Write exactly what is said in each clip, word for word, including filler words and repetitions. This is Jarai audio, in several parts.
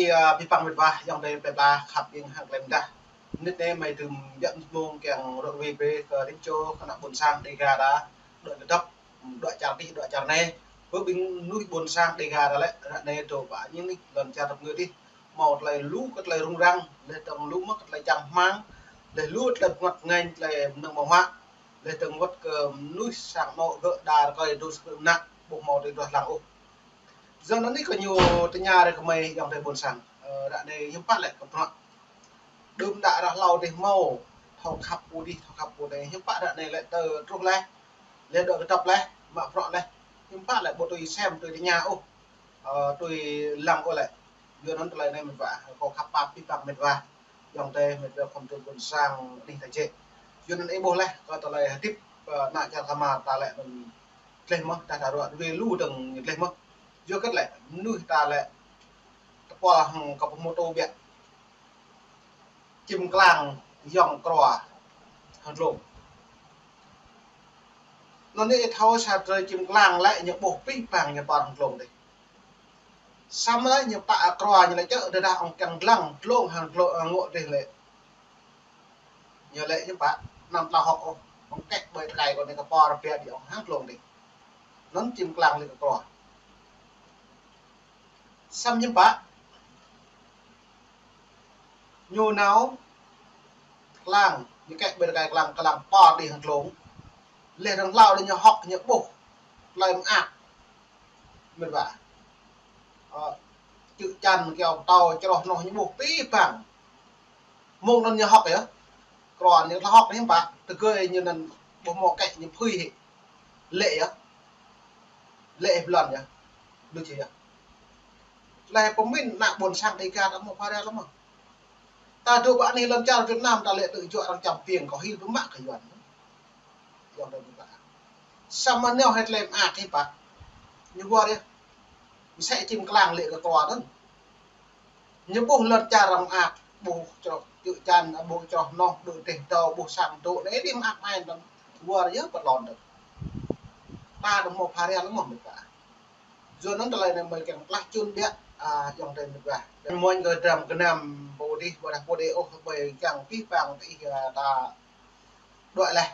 Ơ, abih bang mĕt wa, ayŏng adơi plơi pla khăp ƀing hăng klem dah. Mơnit anai mơi tơm biă mông kiăng ră ruai brơi kơ rĭm čô kơ ană ƀôn sang Dêga ta, đuaĭ kơdŏp, đuaĭ čar adih, đuaĭ čar anai. Bơ ƀing mơnuih ƀôn sang Dêga ta lĕ, ră anai dŏ ƀă ñu anih lŏn čar tơpơngơ̆ adih. Hmâo tơlơi lu kơ tơlơi rŭng răng, laih dơ̆ng lu mơ̆ kơ tơlơi čang hmang, laih lu tơlơi bơngăt ngăn, tơlơi mơnơ̆ng ƀơ̆ng huă, laih dơ̆ng wơ̆t kơ mơnuih sang anŏ gơ̆ đa rơkơi dŏ sơkrư̆ mơnă, ƀu hmâo tơlơi duah lăng ôh. Yua anŭn anai kơ ñu tơña brơi kơ mơi ayŏng adơi ƀôn sang. Ơ, ră anai hiư̆m pă lĕ kơ bruă. Đưm đă ră hlâo adih hmâo, thâo khăp pô adih, thâo khăp pô anai, hiư̆m pă ră anai lĕ tơ truh laih, laih đuaĭ kơdŏp laih, mă bruă laih. Hiư̆m pă lĕ ƀu tui sem, tui tơña ôh. Ơ, tui lăng ôh lĕ. Yua anŭn tơlơi anai mĕt wa, kâo khăp pap abih bang mĕt wa. Ayŏng adơi mĕt wa khŏm tŭ ƀôn sang anih ta jĕ. Yua anŭn ih ƀuh laih, kơ tơlơi hơdip, ơ, ană čar Khmer ta lĕ anŭn gleh mơ̆, ta ta ră ruai lu dơ̆ng gleh mơ̆. Yua hơget lĕ, mơnuih ta lĕ tơpul hăng kơ pơmôtô biă. Čim klang yŏng krua hăng dlông. Anŭn anai thâo sa drơi čim klang lĕ ñu ƀuh abih bang ñu pơr hăng dlông adih. Samơ̆ ñu pă krua ñu lĕ čơ̆, tơdah ŏng kiăng lăng dlông hăng dlông, ơ, ngŏ adih lĕ. Ñu lĕ hiư̆m pă, anăm tla hŏk ôh, ŏng kĕ ƀơi tơkai kơ anai kơ pơr biă đĭ ŏng hăng dlông adih. Anŭn čim klang lĕ kơ krua. Samơ̆ hiư̆m pă, ñu nao klang, ñu kĕ ƀơi tơkai klang, klang pơr đĭ hăng dlông. Laih dơ̆ng hlâo adih ñu hŏk, ñu ƀuh tơlơi mơak. Mĕt wa. Ơ, čư̆ čan, kyâo pơtâo, čroh noh ñu ƀuh abih bang. Mơ̆ng anŭn ñu hŏk yơh. Krua ñu tla hŏk hiư̆m pă, tơgơi ñu anŭn ƀu hmâo kĕ ñu phui hĭ. Lĕ yơh. Lĕ hĭ blan yơh. Đôč yơh. Laih pơmĭn ană ƀôn sang Dêga ta hmâo phara lăm mơ̆. Ta dŏ ƀă anih lŏn čar Việt Nam ta lĕ tơjuă arăng čăm piêng kơ hil pơmă kơ Yuan. Ayŏng adơi mĕt wa. Samơ̆ nao hĭ tơlơi mơak hiư̆m pă. Ñu wơr yơh. Mơsĕ čim klang lĕ kơ krua anŭn. Ñu ƀuh lŏn čar arăng mơak, ƀuh čroh čư̆ čan, ƀuh čroh noh, ƀuh teh dâo, ƀuh sang dŏ, anai adih mơak mai anŭn. Wơr yơh pơtlon anŭn. Ta dŏ hmâo phara lăm mơ̆ mĕt wa. Yua anŭn tơlơi anai mơi kiăng plah čun biă, ơ, ayŏng adơi mĕt wa. Mơ̆n kơ dram gơnam pô adih, ƀôdah pô adih ôh, ƀơi kiăng abih bang tơ ih, ơ, ta đuaĭ laih.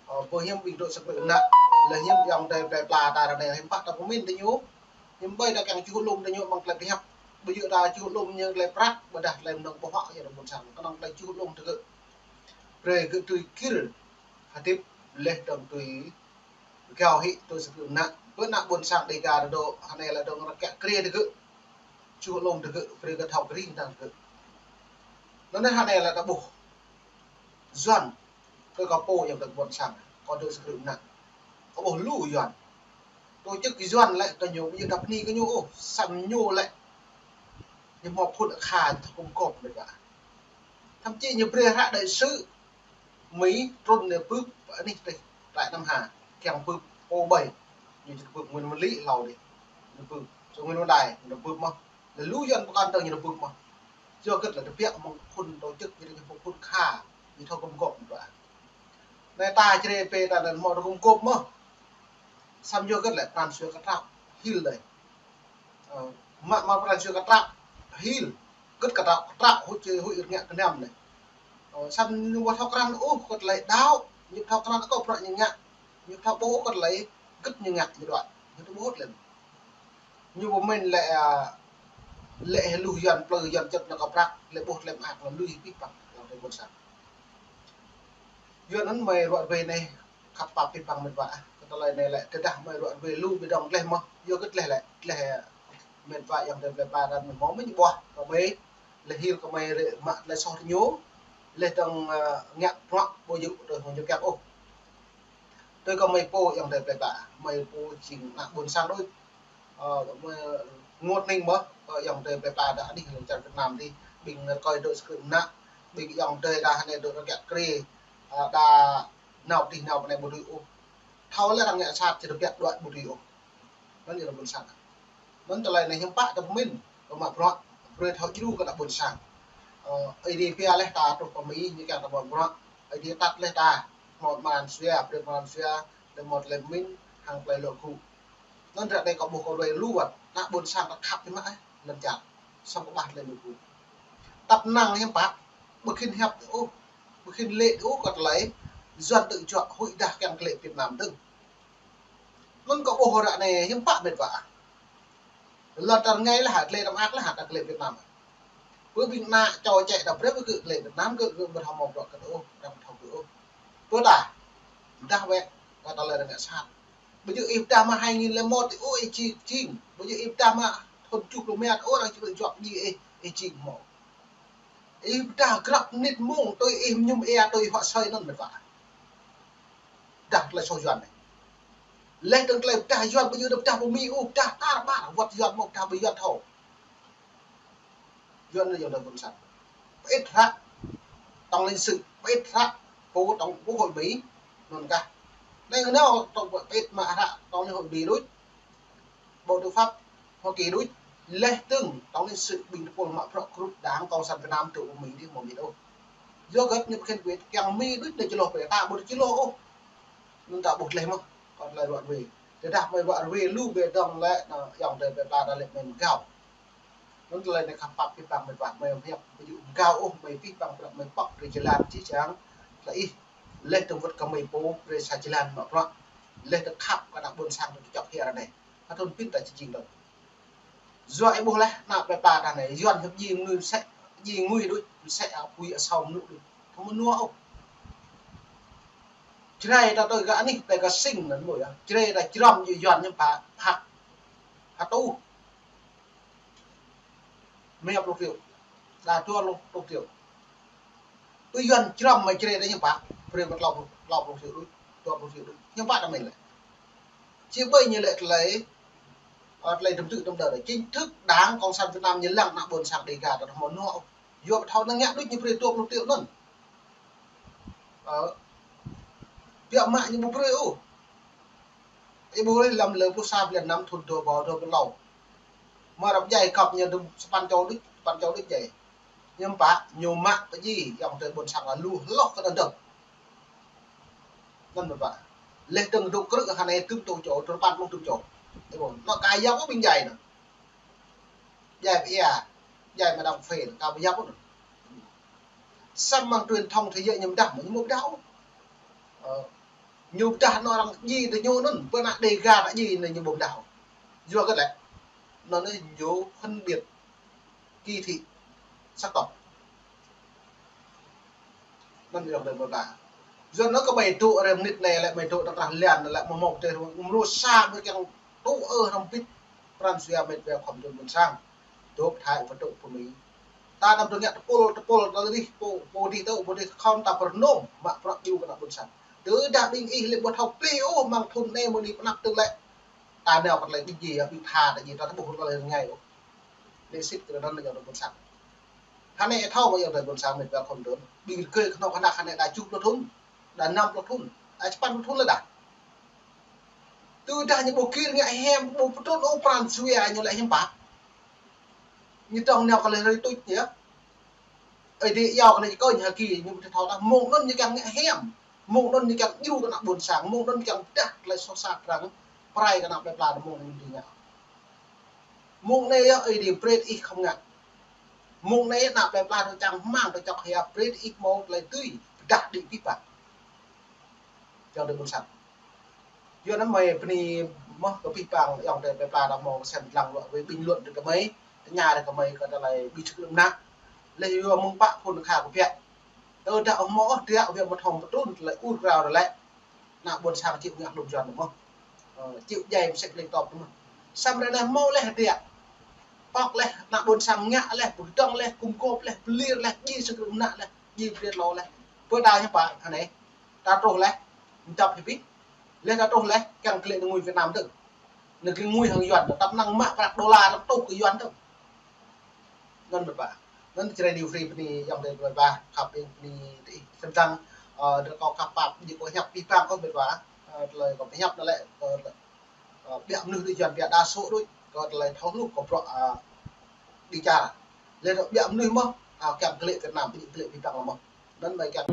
Ơ, ƀu hiư̆m ƀing dŏ sơkrư̆ mơnă, laih hiư̆m ayŏng adơi plơi pla ta ră anai hiư̆m pă ta pơmĭn tơ ñu. Hiư̆m ƀơi ta kiăng čuh lŏm tơ ñu mơ̆ng tơlơi pơhiăp. Ƀu djơ̆ ta čuh lŏm ñu tơlơi prăk, ƀôdah tơlơi mơnơ̆ng ƀơ̆ng huă, yua anŭn ƀôn sang. Kơnơ̆ng tơlơi čuh lŏm tơgơ̆. Brơi gơ̆ tui kir hơdip laih dơ̆ng tui gao hĭ tui sơkrư̆ mơnă. Bơ ană ƀôn sang Dêga ta dŏ, hơnai lĕ dơ̆ng rơkă kriê tơgơ̆. Čuh lŏm tơgơ̆, brơi gơ̆ thâo kơ ring tơgơ̆. Anŭn anai hơnai lĕ ta ƀuh Yuan, kơ kâo pô ayŏng adơi ƀôn sang, kâo dŏ sơkrư̆ mơnă. Kâo ƀuh lu Yuan. Tổ chức Yuan lĕ kơ ñu, ƀu djơ̆ ta bơni kơ ñu ôh, samơ̆ ñu lĕ ñu hmâo phŭn akha ñu thâo gum gôp mĕt wa. Thậm chí ñu brơi hră đại sứ Mi trŭn anai bưp anih tih Trại Nam Hà, kiăng bưp pô ƀai. Ñu či bưp Nguyễn Văn Lý hlâo adih. Ñu bưp, sô Nguyễn Văn Đài, ñu bưp mơ̆. Lĕ lu Yuan pơkŏn tơ̆ng ñu bưp mơ̆. Yua hơget lĕ tơbiă mơ̆ng phŭn tổ chức, ñu tơbiă mơ̆ng phŭn kha, ñu thâo gum gôp mơ̆. Anai ta čre pê ta anŭn hmâo thâo gum gôp mơ̆. Samơ̆ yua hơget lĕ pran jua kơtrâo hil đơi. Ơ, mă, mă pran jua kơtrâo hil. Hơget kơtrâo, kơtrâo huĭ či huĭ rơngiă gơnam anai. Ơ, samơ̆ ñu ƀu thâo krăn ôh kơ tơlơi đaŏ, ñu thâo krăn kơ bruă ñu ngă, ñu thâo ƀuh kơ tơlơi hơget ñu ngă ñu đuaĭ, ñu thâo ƀuh lĕ. Ñu pơmĭn lĕ, ơ, lĕ hĭ lu Yuan plư Yuan čơ̆t nao kơ prăk, lĕ ƀuh tơlơi mơak anŭn lui abih bang, ayŏng adơi ƀôn sang. Yua anŭn mơi ră ruai anai khăp pap abih bang mĕt wa. Kơ tơlơi anai lĕ tơdah mơi ră ruai lu ƀing dŏng gleh mơ̆. Yua hơget gleh lĕ, gleh mĕt wa ayŏng adơi plơi pla ta anŭn hmâo mơ̆ ñu ƀuah kơ mơi, laih hil kơ mơi rĕ mă tơlơi soh tơ ñu, laih dơ̆ng, ơ, ngă bruă ƀu djơ̆ tui hăng ñu kiăng ôh. Tui kơ mơi pô ayŏng adơi plơi pla, mơi pô jing ană ƀôn sang đôč. Ơ, mơi ngot ning mơ̆, ơ, ayŏng adơi plơi pla đa anih lŏn čar Việt Nam adih, ƀing rơkơi dŏ sơkrư̆ mơnă, ƀing ayŏng adơi đa hơnai dŏ rơkă kriê, ơ, đa nao adih nao pơ anai ƀu dưi ôh. Thâo lĕ arăng ngă sat či tơbiă đuaĭ ƀu dưi ôh. Anŭn yơh lĕ ƀôn sang. Anŭn tơlơi anai hiư̆m pă ta pơmĭn, kơ mă bruă, brơi thâo djru kơ ană ƀôn sang. Ơ, Ơi Adai pia laih ta truh pơ Mi, ñu kiăng ta mă bruă. Ơi Adai atăt laih ta, hmâo mơran sua, brơi mơran sua, laih hmâo tơlơi pơmĭn, hăng tơlơi lŏ gŭ. Anŭn ră anai kâo ƀuh kâo ruai lu wơ̆t, ană ƀôn sang ta khăp biă mă, ơ, lŏn čar. Samơ̆ kơƀah tơlơi mơ̆ ƀu. Tăp năng hiư̆m pă, ƀu khĭn hiăp ôh, ƀu khĭn lĕ ôh kơ tơlơi Yuan tơjuă huĭ dah kiăng kơ lĕ Việt Nam dơ̆ng. Anŭn kơ ƀuh ră anai hiư̆m pă mĕt wa. Lŏn tơngai lah, tơlơi tơmă lah, ta kơ lĕ Việt Nam. Pơ ƀing ană čô čĕ ta brơi kơ lĕ Việt Nam kơ, kơ ƀu thâo mơ̆ bruă kơ ôh, ta ƀu thâo kơ ôh. Pơ ta, dah wĕ, kơ tơlơi rơngai sat. Ƀu djơ̆ ih pơdah mă hai nghìn lẻ một ôh, ih jing, jing. Ƀu djơ̆ ih pơdah mă thŭn tơjuh pluh mơ̆t ôh, arăng či ƀu juă ji ih, ih jing mơ̆. Ih pơdah grăp mơnit mông, tui ih mơñum ia, tui huă sơi anŭn mĕt wa. Dah tơlơi soh Yuan anai. Laih dơ̆ng tơlơi pơdah Yuan ƀu djơ̆ pơdah pơ Mi ôh, pơdah tar ƀar, wơ̆t Yuan mơ̆ pơdah ƀu Yuan thâo. Yuan anai yua tơlơi ƀôn sang. Pơit hră tổng lãnh sự, pơit hră pô tổng quốc hội Mi, anŭn kah. Anai nao tổng pơit mă hră tổng lãnh hội Mi đôč, Bộ Tư pháp Hoa Kỳ đôč, laih dơ̆ng tổng lãnh sự ƀing tơpul mă bruă kơnuk đảng Cộng sản Việt Nam tŭ Mi dih mơ̆ Mi đôč. Yua hơget ñu pơkhen pơit kiăng Mi đôč anai čơlôh pơit ta ƀu čơlôh ôh. Anŭn ta ƀuh laih mơ̆, kơ tơlơi ruă ruê. Tơdah mơi ruă ruê lu ƀơi dơ̆ng lĕ, anŭn yơh tơlơi pơit ta dah lĕ mơi mơgao. Anŭn tơlơi anai khăp pap pih pang mĕt wa, mơi hiăp ƀu djơ̆ gao ôh, mơi pih pang prăk mơi pŏk drơi jơlan čih čang, tơlơi ih, laih dơ̆ng wơ̆t kơ mơi pô, drơi sa jơlan mă bruă, laih dơ̆ng khăp kơ ană ƀôn sang tơčŏk hia ră anai. Hơtŭn pin ta či jing dơ̆ng. Yua ih ƀuh laih, ană plơi pla ta anai, Yuan hiăp jing ngui mơsĕ, jing ngui đôč, mơsĕ apui asâo mơnŭ đôč. Thâo mơnua ôh. Jrai ta tui gah anih, tui gah sing anŭn mơ̆ yơh. Jrai ta jrăm jơ̆ Yuan ñu pha hăk. Hăk tu. Mười lăm triệu. Đa dua puluh triệu. Tui Yuan jrăm mă Jrai ta hiư̆m pă, brơi mă klâo pluh, klâo pluh triệu đôč, dua puluh triệu đôč. Hiư̆m pă ta mĭn lĕ. Či ƀơi ñu lĕ tơlơi, ơ, tơlơi dơ̆m tŭ dơ̆m đơ. Chính thức Đảng Cộng sản Việt Nam ñu lăng ană ƀôn sang Đêga ta thâo mơnua ôh. Yua thâo năng ngă đôč ñu brơi dua puluh triệu anŭn. Ơ. Biă mă ñu ƀu brơi ôh. Ih ƀuh laih lăm lơ pluh sa blan năm thŭn dua rơbâo dua pluh klâo. Mơ̆ răm djai kŏp ñu dŭm sapăn čô đôč, sapăn čô đôč djai. Hiư̆m pă ñu mă pơji, yơh tơlơi ƀôn sang lu hloh kơ anŭn dơ̆ng. Anŭn mĕt wa. Laih dơ̆ng dŏ krư̆ hơnai tŭm tŭ čô, tơpăn pluh tŭm čô. Ih ƀuh, anŏ ka yap ƀing djai anŭn. Djai pơ ia, djai mơdang phê, ka ƀu yap ôh. Samơ̆ mơ̆ng truyền thông thế giới ñu pơdah, ñu ƀu pơdah ôh. Ơ, ñu pơdah anŏ arăng ji tơ ñu anŭn, pơ ană Đêga ta ji anai ñu ƀu pơdah ôh. Yua hơget lĕ, anŭn ñu phân biệt kỳ thị sắc tộc. Anŭn yơh tơlơi mơ̆ ta. Yua anŭn kơ ƀai dŏ rem mơnit anai lĕ, ƀai dŏ tơkrah lian lĕ, mơ̆ mơ̆ tơlơi rơmang mơ̆ sa ƀai kiăng tŭ ơ hrŏm pit pran jua mĕt wa khŏm tŭ ƀôn sang. Dŏ pơthai pơtŭ pơmĭn. Ta anăm tơngiă tơpul, tơpul, tơlơi dih, pô, pô dih tŭ, pô dih khŏm ta pơrơnôm, mă prăk djru kơ ană ƀôn sang. Tơdah ƀing ih lĕ ƀu thâo plih ôh, mơ̆ng thŭn anai mơ̆ anai pơnăp tơ̆ng lĕ. Ta nao kơ tơlơi ƀing ji, ƀing tha, ta ji, ta tơƀuh tơlơi rơngai ôh. Lĕ sĭt kơ anŭn yơh tơlơi ƀôn sang. Hơnai thâo mơ̆ yơh tơlơi ƀôn sang mĕt wa khŏm tŭ. Ƀing rơgơi kơnơ̆ng kơna hơnai đa tơjuh pluh thŭn, đa năm pluh thŭn, đa sapăn pluh thŭn lĕ đa. Tơdah ñu ƀu kir ngă hiam, ƀu pơtrŭn ôh pran jua ñu lĕ hiư̆m pă. Ñu tơ̆ng nao kơ lĕ rơi tuč yơh. Ơi Adai iâu kơ anai kơ ñu hơki, ñu ƀu thâo tah, mơ̆ng anŭn ñu kiăng ngă hiam. Mơ̆ng anŭn ñu kiăng djru kơ ană ƀôn sang, mơ̆ng anŭn ñu kiăng pơdah tơlơi soh sat arăng, pơrai kơ ană plơi pla, mơ̆ng anŭn ñu ngă. Mơ̆ng anai yơh Ơi Adai brơi ih khŏm ngă. Mơ̆ng anai ană plơi pla tơ čang hmang tơ čŏk hia brơi ih hmâo tơlơi tui pơdah đĭ pih pang. Yơh tơlơi ƀôn sang. Yua anŭn mơi bơni mơ̆ kơ pih pang yơh tơlơi plơi pla ta hmâo kơsem lăng lŏ wai bình luận tơ kơ mơi, tơña tơ kơ mơi kơ tơlơi ƀu sĭt lơ̆m ană. Laih yua mơ̆ng pă phŭn kha kơ biă. Tơdah hmâo ôh biă wai mơ̆ thŏng pơtrŭn tơlơi ur krao tơlơi. Ană ƀôn sang či ngă hlŭn Yuan mơ̆. Ơ, či djai mơsĕ klĕ tŏp mơ̆. Samơ̆ ră anai hmâo laih hơdră. Pŏk laih, ană ƀôn sang ngă laih, pơdơ̆ng laih, kŭm kŏp laih, pơlir laih, ji sơkrŭ mơnă laih, ji pơlir lŏ laih. Pơ ta hiư̆m pă hơnai. Ta truh laih, mơdăp hĭ pih. Laih ta truh laih, kiăng kơ lĕ ngui Việt Nam dơ̆ng. Anai kơ ngui hăng Yuan, tăp năng mă prăk đôla lăm truh kơ Yuan dơ̆ng. Anŭn mĕt wa. Anŭn Jrai New Free bơni yơh tơlơi mĕt wa. Khăp ƀing bơni tơ ih. Sĭt dơ̆ng, ơ, tơlơi kâo khăp pap, ñu kâo hiăp pih pang kâo mĕt wa. Ơ, tơlơi kâo pơhiăp anŭn lĕ, ơ, ơ, biă mơnuih đôč Yuan biă đa số đôč. Kơ tơlơi thâo hluh kơ bruă, ơ, đi čar. Laih dŏ biă mơnuih mơ̆, ơ, kiăng kơ lĕ Việt Nam, ƀing kơ lĕ pih pang lăm mơ̆. Anŭn mơi kiăng.